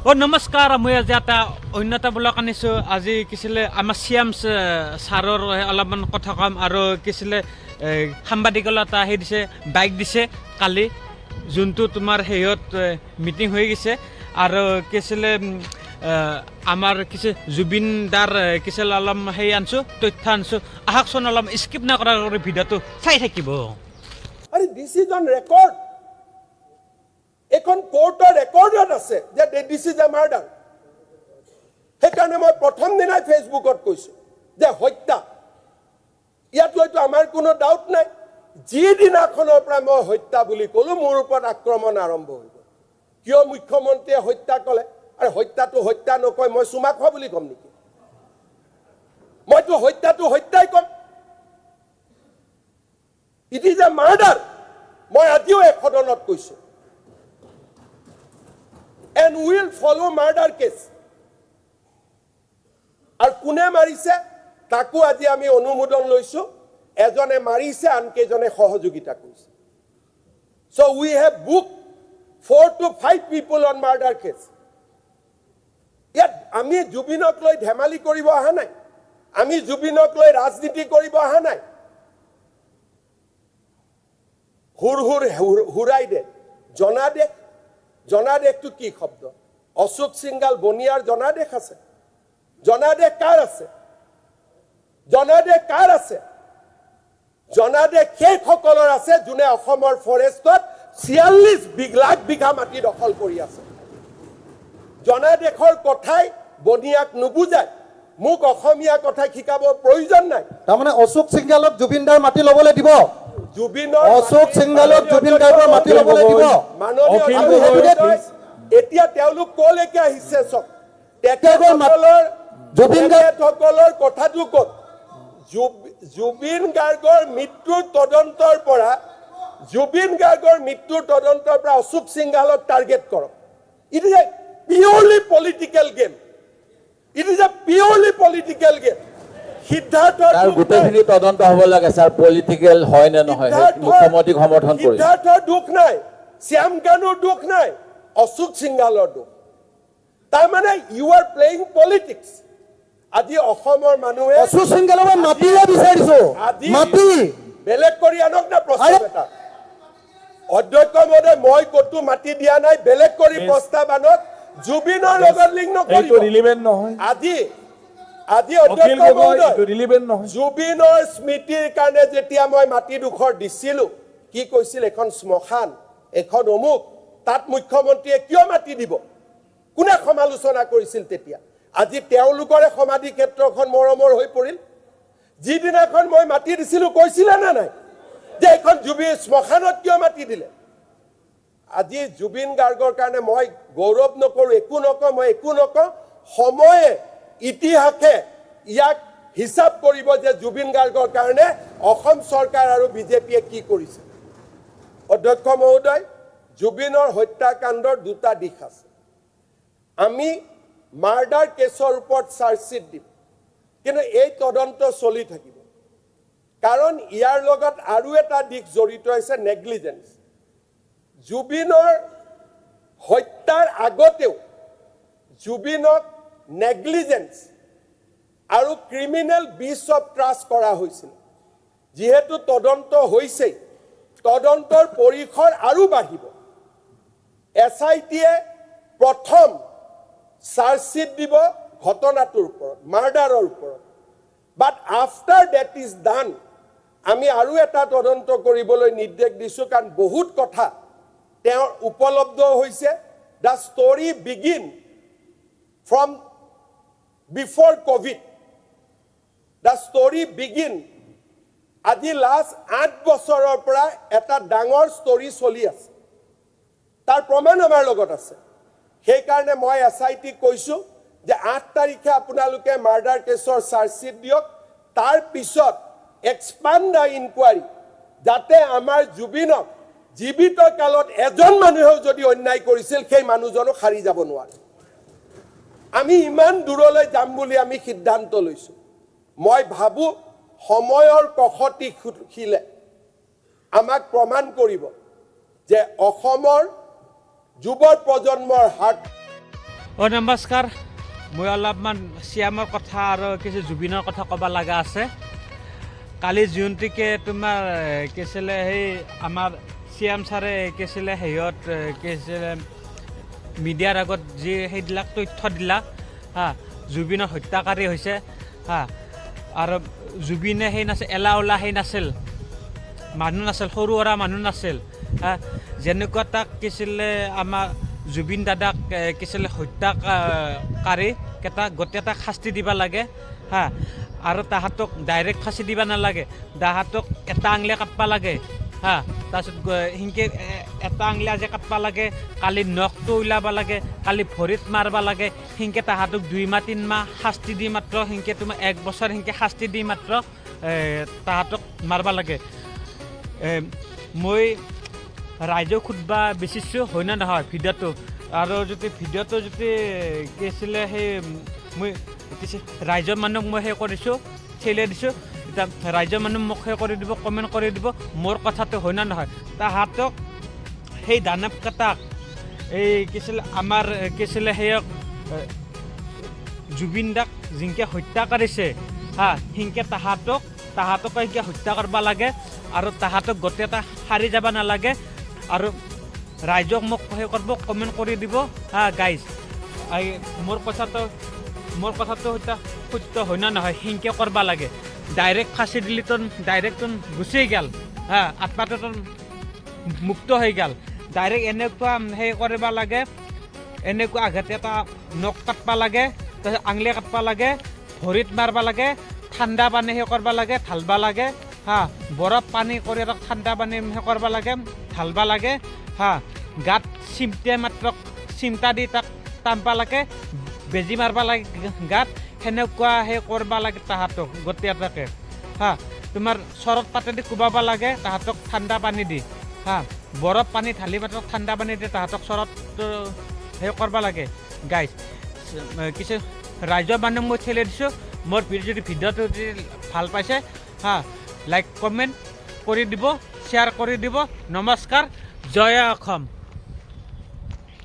অ' নমস্কাৰ। মই আজি এটা অন্য এটা ব্লগ আনিছোঁ। আজি কিছিলে আমাৰ চিএম ছাৰৰ অলপমান কথা ক'ম আৰু কিছিলে সাংবাদিকৰ এটা সেই দিছে, বাইক দিছে কালি, যোনটো তোমাৰ সেইহত মিটিং হৈ গৈছে। আৰু কিছিলে আমাৰ কিছু জুবিন দাৰ কিছিলে অলপ সেই আনছোঁ, তথ্য আনছোঁ। আহকচোন, অলপ স্কিপ নকৰা কৰি ভিডিঅ'টো চাই থাকিব। আৰে, this is on record. এইখন কোৰ্টৰ ৰেকৰ্ডত আছে যে this is a murder. সেইকাৰণে মই প্ৰথম দিনাই ফেচবুকত কৈছো যে হত্যা, ইয়াত হয়তো আমাৰ কোনো ডাউট নাই। যিদিনাখনৰ পৰা মই হত্যা বুলি ক'লো, মোৰ ওপৰত আক্ৰমণ আৰম্ভ হৈ গ'ল। কিয় মুখ্যমন্ত্ৰীয়ে হত্যা ক'লে? আৰু হত্যাটো হত্যা নকয় মই চুমা খোৱা বুলি ক'ম নেকি? মইতো হত্যাটো হত্যাই ক'ম। It is a murder. মই আজিও এক সদনত কৈছো, and will follow murder case. আৰু কোনে মাৰিছে তাকো আজি আমি অনুমোদন লৈছো। এজনে মাৰিছে, আনকেইজনে সহযোগিতা কৰিছে। So we have book four to five people on murder case. ইয়াত আমি জুবিনক লৈ ধেমালি কৰিব অহা নাই, আমি জুবিনক লৈ ৰাজনীতি কৰিব অহা নাই। হুৰ হুৰ হুৰাই দে জনাদেশ। জনাদেশটো কি শব্দ? অশোক সিংগাল বনিয়াৰ জনাদেশ আছে। জনাদেশ কাৰ আছে? জনাদেশ কাৰ আছে? জনাদেশ সেইসকলৰ আছে যোনে অসমৰ ফৰেষ্টত 46 লাখ বিঘা মাটি দখল কৰি আছে। জনাদেশৰ কথাই বনিয়াক নুবুজায়। মোক অসমীয়া কথা শিকাব প্ৰয়োজন নাই। তাৰমানে অশোক সিংগালক জুবিন দাৰ মাটি ল'বলৈ দিব? জুবিনৰ অশোক সিংগালক জুবিন গাৰ্গৰ মাটি ল'বলৈ দিব? মাননীয় অখিল অধ্যক্ষ গগৈ, মহোদয়, এতিয়া তেওঁলোক কলৈকে আহিছে চব। তেওঁলোকৰ জুবিন গাৰ্গ- তেখেতসকলৰ কথাটো ক'ত? জুবিন গাৰ্গৰ মৃত্যুৰ তদন্তৰ পৰা, জুবিন গাৰ্গৰ মৃত্যুৰ তদন্তৰ পৰা অশোক সিংগালক টাৰ্গেট কৰক। It is a purely political game. It is a purely political game. সিদ্ধাৰ্থৰ তাৰ দুখ নাই। গোটেইখিনি তদন্ত হ'ব লাগে ছাৰ, পলিটিকেল হয় নে নহয়। সেই মুখ্যমন্ত্ৰীক সমৰ্থন কৰিম। সিদ্ধাৰ্থৰ দুখ নাই, শ্যাম কানুৰ দুখ নাই, অশোক সিংগালৰ দুখ। তাৰমানে you are playing politics. আজি অসমৰ মানুহে অশোক সিংগালৰ মই মাটিহে বিচাৰিছো। আজি মাটি। বেলেগ কৰি আনক না প্ৰস্তাৱ আৰে- এটা। অধ্যক্ষ মহোদয়, মই ক'তো মাটি দিয়া নাই। বেলেগ কৰি প্ৰস্তাৱ আনক, জুবিনৰ লগত লিংক এইটো নকৰিব। ৰিলিভেণ্ট নহয়। আজি আজি অখিল অধ্যক্ষ গগৈ, মহোদয়, এইটো ৰিলিভেণ্ট নহয়। জুবিনৰ স্মৃতিৰ কাৰণে যেতিয়া মই মাটিডোখৰ দিছিলো, কি কৈছিল? এখন শ্মশান, এখন অমুক, তাত মুখ্যমন্ত্ৰীয়ে কিয় মাটি দিব? কোনে সমালোচনা কৰিছিল তেতিয়া? আজি তেওঁলোকৰে সমাধি ক্ষেত্ৰখন মৰমৰ হৈ পৰিল। যিদিনাখন মই মাটি দিছিলো, কৈছিলে নে নাই যে এইখন জুবিন শ্মশানত কিয় মাটি দিলে? আজি জুবিন গাৰ্গৰ কাৰণে মই গৌৰৱ নকৰোঁ, একো নকওঁ, মই একো নকওঁ। সময়ে, ইতিহাসে ইয়াক হিচাপ কৰিব যে জুবিন গাৰ্গৰ কাৰণে অসম চৰকাৰ আৰু বিজেপিয়ে কি কৰিছে। অধ্যক্ষ মহোদয়, জুবিনৰ হত্যাকাণ্ডৰ দুটা দিশ আছে। আমি মাৰ্ডাৰ কেছৰ ওপৰত চাৰ্জশ্বিট দিম, কিন্তু এই তদন্ত চলি থাকিব, কাৰণ ইয়াৰ লগত আৰু এটা দিশ জড়িত হৈছে, নেগলিজেঞ্চ। জুবিনৰ হত্যাৰ আগতেও জুবিনক নেগলিজেঞ্চ আৰু ক্ৰিমিনেল ব্ৰিচ অফ ট্ৰাষ্ট কৰা হৈছিল। যিহেতু তদন্ত হৈছেই, তদন্তৰ পৰিসৰ আৰু বাঢ়িব। এছ I টিয়ে প্ৰথম চাৰ্জশ্বিট দিব ঘটনাটোৰ ওপৰত, মাৰ্ডাৰৰ ওপৰত, but after that is done, আমি আৰু এটা তদন্ত কৰিবলৈ নিৰ্দেশ দিছোঁ, কাৰণ বহুত কথা তেওঁৰ উপলব্ধ হৈছে। The story begin from before Covid. The story begin আজি লাষ্ট 8 বছৰৰ পৰা এটা ডাঙৰ ষ্টৰী চলি আছে। তাৰ প্ৰমাণ আমাৰ লগত আছে। সেইকাৰণে মই এছ I টিক কৈছোঁ যে 8 তাৰিখে আপোনালোকে মাৰ্ডাৰ কেছৰ চাৰ্জশ্বিট দিয়ক, তাৰ পিছত এক্সপাণ্ড the inquiry, যাতে আমাৰ জুবিনক জীৱিত কালত এজন মানুহেও যদি অন্যায় কৰিছিল, সেই মানুহজনো সাৰি যাব নোৱাৰে। আমি ইমান দূৰলৈ যাম বুলি আমি সিদ্ধান্ত লৈছোঁ। মই ভাবোঁ সময়ৰ কষটি শিলে আমাক প্ৰমাণ কৰিব যে অসমৰ যুৱ প্ৰজন্মৰ হাৰ্ট অ' নমস্কাৰ। মই অলপমান চিয়ামৰ কথা আৰু কিছু জুবিনৰ কথা ক'ব লগা আছে। কালি জয়ন্তীকে তোমাৰ কি আছিলে, সেই আমাৰ চিয়াম ছাৰে কি আছিলে, হেৰিয়ত কি আছিলে, মিডিয়াৰ আগত যি সেইবিলাক তথ্য দিলা, হা, জুবিনৰ হত্যাকাৰী হৈছে, হা, আৰু জুবিনে সেই নাছিল, এলা ওলা সেই নাছিল, মানুহ নাছিল, সৰু সুৰা মানুহ নাছিল, হা। যেনেকুৱা তাক কিছিলে আমাৰ জুবিন দাদাক কিছিলে হত্যাকাৰী কেইটা গোটেই তাক শাস্তি দিব লাগে, হা। আৰু তাহাঁতক ডাইৰেক্ট ফাঁচি দিব নালাগে, তাহাঁতক এটা আঙুলি কাটবা লাগে, হা। তাৰপিছত সিনকে এটা আঙুলি আজি কাটবা লাগে, কালি নখটো ওলাব লাগে, কালি ভৰিত মাৰবা লাগে। সিনকে তাহাঁতক 2 মাহ 3 মাহ শাস্তি দি মাত্ৰ সিনকে তোমাৰ এক বছৰ সিনকে শাস্তি দি মাত্ৰ তাহাঁতক মাৰবা লাগে। মই ৰাইজক সুধবা বিচাৰিছোঁ, হয় নে নহয় ভিডিঅ'টো? আৰু যদি ভিডিঅ'টো যদি কি আছিলে, সেই মই কিছু ৰাইজৰ মানুহক মই সেই কৰিছোঁ, ঠেলাই দিছোঁ। এতিয়া ৰাইজৰ মানুহ মোক সেই কৰি দিব, কমেণ্ট কৰি দিব মোৰ কথাটো হয় নে নহয়। তাহাঁতক সেই দানৱ কেইটাক এই কি আছিলে আমাৰ কি আছিলে, সেই জুবিন দাক জিংকে হত্যা কৰিছে, হা, সিনকে তাহাঁতক সিনকে হত্যা কৰিব লাগে আৰু তাহাঁতক গোটেই এটা সাৰি যাব নালাগে। আৰু ৰাইজক মোক সেই কৰিব, কমেণ্ট কৰি দিব, হা। গাইজ, এই মোৰ কথাটো এতিয়া সত্য হয় নে নহয়? সিনকে কৰিব লাগে। ডাইৰেক্ট ফাঁচি দিলি তোন ডাইৰেক্ট তোন গুচি গ'ল, হা, আত্মাটো তোন মুক্ত হৈ গ'ল। ডাইৰেক্ট এনেকুৱা সেই কৰিব লাগে, এনেকুৱা আঘাত এটা নখ কাটবা লাগে, তাৰপিছত আঙুলি কাটবা লাগে, ভৰিত মাৰবা লাগে, ঠাণ্ডা পানী সেই কৰিব লাগে, ঢালবা লাগে, হা। বৰফ পানী কৰি এটা ঠাণ্ডা পানী সেই কৰিব লাগে, ঢালবা লাগে, হা। গাত চিমটে মাত্ৰ চিমটা দি তাক টানবা লাগে, বেজি মাৰবা লাগে গাত, সেনেকুৱা সেই কৰবা লাগে তাহাঁতক গোটেই এটাকে, হা। তোমাৰ চৰত পাতেদি কোবাব লাগে তাহাঁতক ঠাণ্ডা পানী দি, হা। বৰফ পানী ঢালি মাত্ৰ ঠাণ্ডা পানী দি তাহাঁতক চৰত সেই কৰবা লাগে। গাইজ, কিছু ৰাইজৰ মানুহ মই ঠেলি দিছোঁ। মোৰ ভিডিঅ' যদি ভিডিঅ'টো যদি ভাল পাইছে, হা, লাইক কমেণ্ট কৰি দিব, শ্বেয়াৰ কৰি দিব। নমস্কাৰ, জয় অসম।